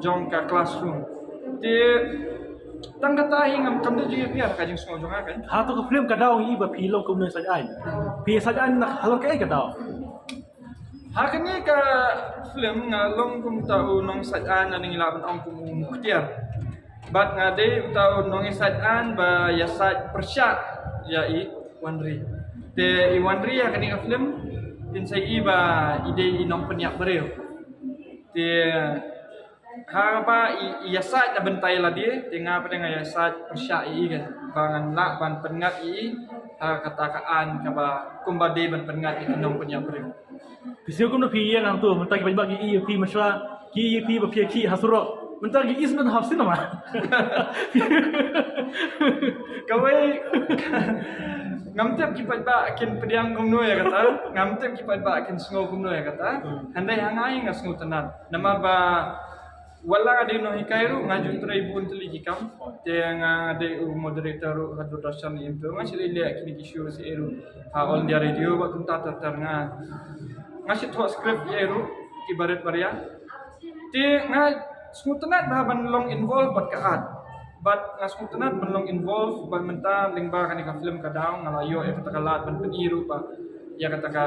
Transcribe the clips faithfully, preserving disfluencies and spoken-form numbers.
jong ka classroom. Te tang kata hi ngam kam da ju ïa phi ha ka jingsngew jong nga kan. Ha to ka film ka daw ngi ba phi long kum nongïasaid aiñ. Phi ïasaid aiñ na halor kaei ka daw? Ha kane ka film nga long kum uta u nongïasaid aiñ, nga ngi lah ban ong kum u muktiar. Bad nga dei uta u nongïasaid aiñ ba ïasaid pyrshah ïa i Wanri. Te i Wanri ha kane ka film phin sa ïohi ba i dei i nongpynïap briew. Te haba i, i ïasaid na bynta ïa lade, te nga pat nga ïasaid pyrshah ïa i kan. Ba ngan lah ban pynngat ïa i ha kata ka aiñ kaba kumba dei ban pynngat ïa ki nongpynïap briew. Phi sngew kumno phi ïeng hangto, mynta ki paidbah ki ïohi ïa phi mynshuwa, ki ïohi ïa phi ba phi ïakhih ha surok. Mynta ki ïohi shen ha cinema. Kawei, ngam tip ki paidbah kin pdiang kumno ïa kata, ngam tip ki paidbah kin sngew kumno ïa kata. Hynrei ha nga hi nga sngewtynnat. Namar ba wat la nga dei u nonghikai ruh, nga ju trei bun tylli ki kam. Te nga dei u moderator ruh ha Doordarshan, ïa to nga shu leh leh kine ki show seh ruh ha All India Radio, bad kumta ter ter nga, nga shu thoh script ïa ruh ki barit baria. Te nga sngewtynnat ba ban long involve bad ka art. Bad nga sngewtynnat ban long involve bad mynta lyngba kane ka film ka daw nga la ïoh ïa kata ka lad ban pyni ruh ba ïa kata ka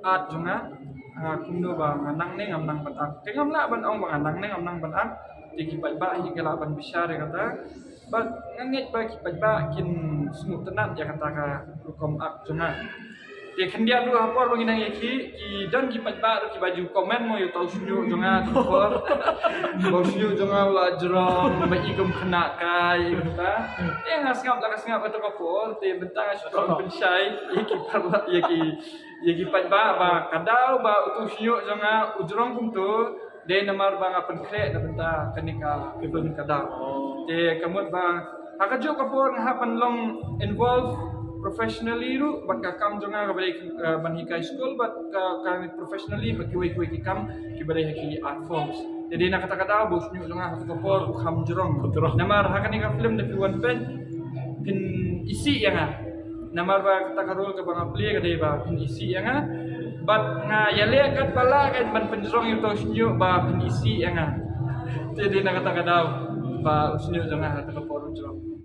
art jong nga. Ah, kumno ba nga nang ne ngam nang ban act. Te ngam lah ban ong ba nga nang ne ngam nang ban act. Te ki paidbah hi ki lah ban bishar ïa kata. Bad nga ngeit ba ki paidbah kin sngewtynnat ïa kata ka rukom act jong nga. Te khyndiat ruh ha por ba ngi nang ïakhih, ki don ki paidbah ruh kiba ju comment mo ïa uta u shñiuh jong nga ha ka por. Ba u shñiuh jong nga u la jrong, ba i kum khynnah kai, ïa kata. Te nga sngap la ka sngap ha kata ka por, te mynta nga shu pynshai ïa ki paralok, ïa ki, ïa ki paidbah ba ka daw ba uta u shñiuh jong nga u jrong kumto. Dei namar ba nga pynkhreh na bynta kane ka film ka daw. Te ka mut ba ha kajuh ka por nga hap ban long involve professionally ruh bad ka kam jong nga kaba dei, eh, ban hikai skul bad ka, ka professionally bad kiwei kiwei ki kam kiba dei ha ki art forms. Te dei na kata ka daw ba u shñiuh jong nga ha kajuh ka por u kham jrong. Namar ha kane ka film da phi wan peit phin isih ïa nga. Namar ba kata ka role kaba nga play ka dei ba phin isih ïa nga. Bad nga ïaleh katba lah kein ban pynjrong ïa uta u shñiuh ba phin isih ïa nga. Te dei na kata ka daw ba u shñiuh jong nga ha kata ka por u jrong.